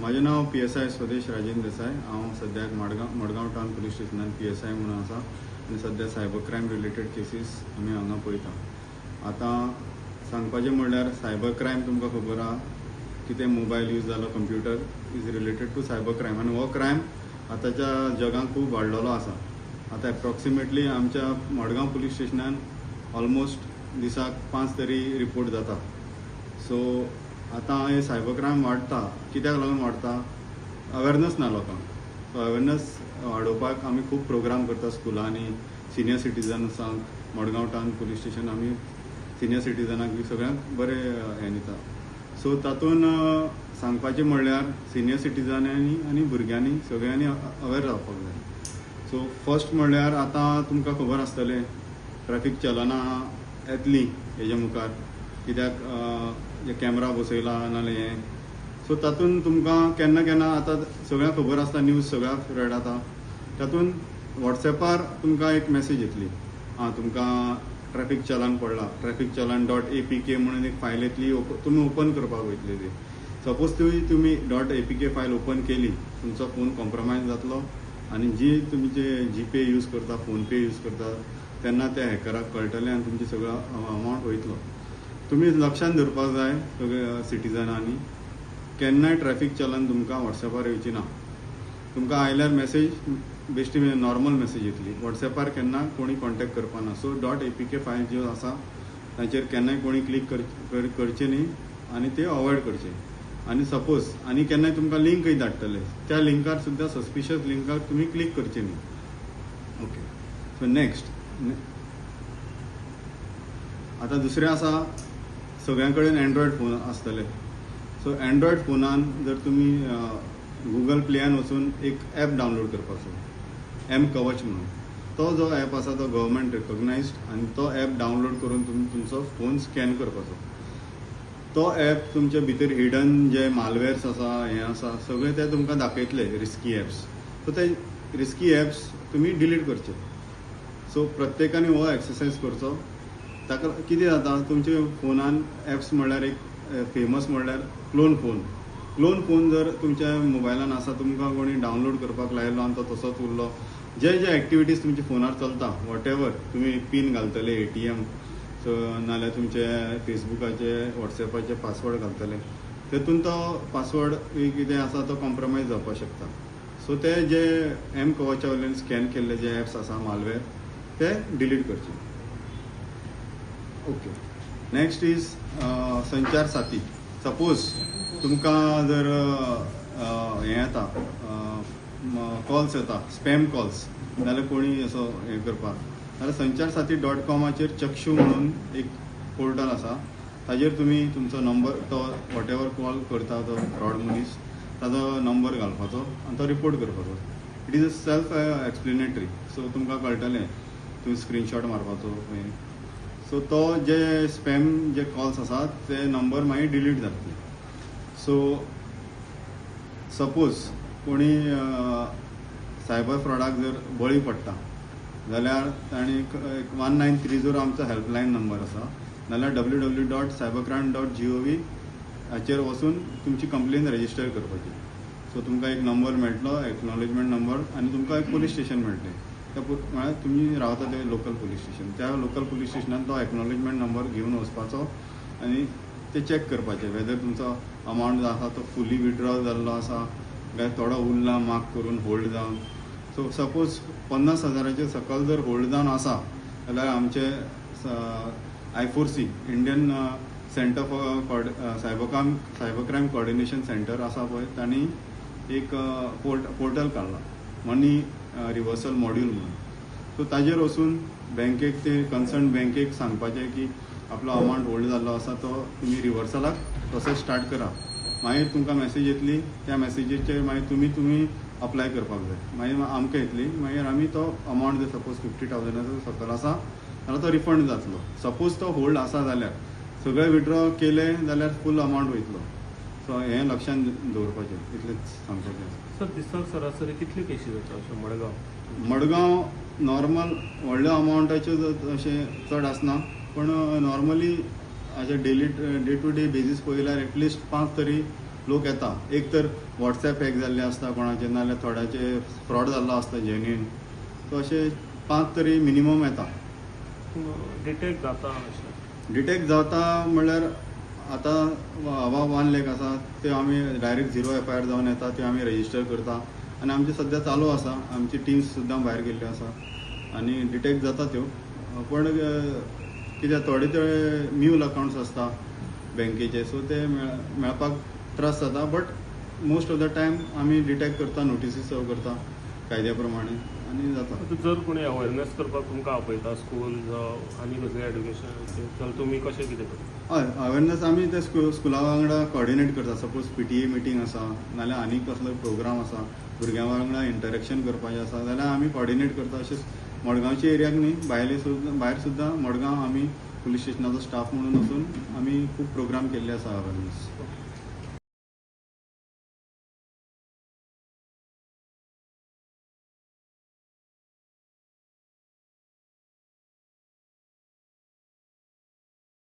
म्हाजें नांव PSI Swadesh Rajendra Desai. हांव सद्याक मडगांव टावन पुलीस स्टेशनान PSI म्हणून आसा आनी सद्या सायबर क्रायम रिलेटेड केसीस आमी हांगा पळयता. आतां सांगपाचें म्हणल्यार, सायबर क्रायम तुमकां खबर आहा कितें? मोबायल यूज जालो, computer is related to cyber crime आनी हो क्रायम आतांच्या जगांत खूब वाडलेलो आसा. आतां एप्रॉक्सिमेटली आमच्या मडगांव पुलीस स्टेशनान ऑलमोस्ट दिसाक पांच तरी रिपोर्ट जाता. सो आतां हे सायबर क्रायम वाडटा. कित्याक लागून वाडटा? अवेरनस ना लोकांक. सो अवेरनस वाडोवपाक आमी खूब प्रोग्राम करता स्कुलांनी, सिनियर सिटीजन्सांक. मडगांव टावन पुलीस स्टेशन आमी सिनियर सिटीजनाक बी सगळ्यांक बरें हें दिता. सो तातूंत सांगपाचें म्हणल्यार, सिनियर सिटीजनांनी आनी भुरग्यांनी सगळ्यांनी अवेर रावपाक जाय. सो फर्स्ट म्हणल्यार, आतां तुमकां खबर आसतलें, ट्रॅफीक चलना येतली हेज्या मुखार, कित्याक जे कॅमरा बसयला नाल्यार हें. सो तातूंत तुमकां केन्ना केन्ना, आतां सगळ्यांक खबर आसता, न्यूज सगळ्याक स्प्रेड जाता, तातूंत वॉट्सॅपार तुमकां एक मॅसेज येतली, आं, तुमकां ट्रॅफीक चलान पडला, ट्रॅफीक चलान.APK म्हणून एक फायल येतली. तुमी ओपन करपाक वयतली ती. सपोज तुमी .APK file open केली, तुमचो फोन कॉम्प्रोमायज जातलो आनी जी तुमी जे जी पे यूज करता, फोन पे यूज करता, तेन्ना त्या हॅकराक कळटलें आनी तुमचे सगळो अमावंट वयतलो. तुमी लक्षांत दवरपाक जाय सगळ्या सिटीजनांनी, केन्नाय ट्रॅफीक चलन तुमकां वॉट्सॅपार येवची ना. तुमकां आयल्यार मॅसेज बेश्टी नॉर्मल मॅसेज येतली. वॉट्सॅपार केन्ना कोणी कॉन्टेक्ट करपा ना. सो .APK file ज्यो आसा ताचेर केन्नाय कोणी क्लिक करचें न्ही आनी ते अवॉयड करचे. आनी सपोज आनी केन्नाय तुमकां लिंकय धाडटले, त्या लिंकार सुद्दां, सस्पिशियस लिंकार तुमी क्लिक करचे न्ही. ओके, सो नेक्स्ट, आतां दुसरें आसा, सगळ्यां कडेन एन्ड्रॉयड फोन आसतले. सो एन्ड्रॉयड फोनान जर तुमी गुगल प्लेयान वचून एक एप डावनलोड करपाचो, एम कवच म्हणून. तो जो एप आसा तो गव्हर्मेंट रिकॉग्नायज्ड आनी तो एप डावनलोड करून तुमी तुमचो फोन स्कॅन करपाचो. तो एप तुमचे भितर हिडन जे मालवेअर्स आसा, हें आसा, सगळे ते तुमकां दाखयतले, रिस्की एप्स. सो ते रिस्की एप्स तुमी डिलीट करचे. सो प्रत्येकान हो एक्सरसायज करचो. ताका कितें जाता, तुमच्या फोनान एप्स म्हणल्यार एक फेमस म्हणल्यार क्लोन फोन. क्लोन फोन जर तुमच्या मोबायलान आसा, तुमकां कोणी डावनलोड करपाक लायलो आनी तो तसोच उरलो, जे जे एक्टिविटीज तुमच्या फोनार चलता, what ever, तुमी पीन घालतले एटीएम, सो नाल्यार तुमचे फेसबुकाचे, वॉट्सॅपाचे पासवर्ड घालतले, तेतून तो पासवर्ड कितें आसा तो कॉम्प्रोमायज जावपाक शकता. सो ते जे एम कवचा वयल्यान स्कॅन केल्ले जे एप्स आसा मालवेअर, ते डिलीट करचे. ओके, नेक्स्ट is संचार साथी. सपोज तुमकां जर हें येता, कॉल्स येता, स्पॅम कॉल्स, नाल्यार कोणी असो हें करपाक जाल्यार संचार साथी.कॉमाचेर चक्षू म्हणून एक पोर्टल आसा. ताजेर तुमी तुमचो नंबर, तो what ever call करता तो फ्रॉड मनीस, ताजो नंबर घालपाचो आनी तो रिपोर्ट करपाचो. It is a self explanatory, so तुमकां कळटलें, तुमी स्क्रिनशॉट मारपाचो हें. सो तो जे स्पॅम जे कॉल्स आसात ते नंबर मागीर डिलीट जातले. सो सपोज कोणी सायबर फ्रॉडाक जर बळी पडटा जाल्यार तांणी एक 1930 आमचो हेल्पलायन नंबर आसा, नाल्यार ww.cybercrime.gov हाचेर वचून तुमची कंप्लेन रजिस्टर करपाची. सो तुमकां एक नंबर मेळटलो, एक्नॉलेजमेंट नंबर, आनी तुमकां एक पुलीस स्टेशन मेळटलें. त्या म्हळ्यार तुमी रावता ते लोकल पुलीस स्टेशन, त्या लोकल पुलीस स्टेशनान तो एक्नॉलेजमेंट नंबर घेवन वचपाचो आनी ते चॅक करपाचें वेदर तुमचो अमावंट जो आसा तो फुली विड्रॉल जाल्लो आसा काय थोडो उरला मार्क करून होल्ड जावन. सो सपोज 50,000चे सकयल जर होल्ड जावन आसा जाल्यार आमचे I4C, Indian Centre for Cyber Crime Coordination Centre आसा पळय, तांणी एक पोर्टल काडला, मनी रिवर्सल मॉड्यूल म्हणून. सो ताजेर वचून बँकेक, ते कन्सर्न बँकेक सांगपाचें की आपलो अमावंट होल्ड जाल्लो आसा, तो तुमी रिवर्सलाक प्रोसेस स्टार्ट करा. मागीर तुमकां मॅसेज येतली. त्या मॅसेजीचेर मागीर तुमी अप्लाय करपाक जाय. मागीर आमकां येतली, मागीर आमी तो अमावंट जर सपोज 50,000चो सकयल आसा जाल्यार तो रिफंड जातलो. सपोज तो होल्ड आसा जाल्यार, सगळे विड्रॉ केले जाल्यार फूल अमावंट वयतलो. सो हें लक्षांत दवरपाचें, इतलेंच सांगपाचें आसा. सर, दिसाक सरासरी कितल्यो केशी जाता अश्यो मडगांव? मडगांव नॉर्मल व्हडल्या अमावंटाच्यो अशें चड आसना, पूण नॉर्मली अशें daily, day to day basis पळयल्यार एटलिस्ट पांच तरी लोक येता. एक तर वॉट्सॅप हॅक जाल्ले आसता कोणाचे, नाजाल्यार थोड्याचे फ्रॉड जाल्लो आसता जेन्युइन. सो अशे पांच तरी मिनिमम येता. डिटेक्ट जाता अशें? डिटेक्ट जाता म्हणल्यार आतां अबाव 1 लॅक आसा त्यो आमी डायरेक्ट झिरो एफआयआर जावन येता, त्यो आमी रजिस्टर करता आनी आमचे सद्या चालू आसा. आमची टिम्स सुद्दां भायर गेल्ल्यो आसा आनी डिटेक्ट जाता त्यो. पण कित्याक थोडे थोडे म्यूल अकावंट्स आसता बँकेचे, सो ते मेळपाक त्रास जाता, but most of the time आमी डिटेक्ट करता, नोटिसी सर्व करता कायद्या प्रमाणे आनी जाता. आतां जर कोणी अवेरनेस करपाक तुमकां आपयता, स्कूल जावं आनी कसलें एड्युकेशन, जाल्यार तुमी कशें कितें करता? हय, अवेरनेस आमी ते स्कुला वांगडा कॉर्डिनेट करता. सपोज पीटीए मिटींग आसा नाल्यार आनीक कसलो प्रोग्राम आसा, भुरग्यां वांगडा इंटरेक्शन करपाचें आसा जाल्यार आमी कॉर्डिनेट करता. अशें मडगांवच्या एरियाक न्ही, भायले सुद्दां, भायर सुद्दां मडगांव आमी पुलीस स्टेशनाचो स्टाफ म्हणून वचून आमी खूब प्रोग्राम केल्ले आसा अवेरनेस.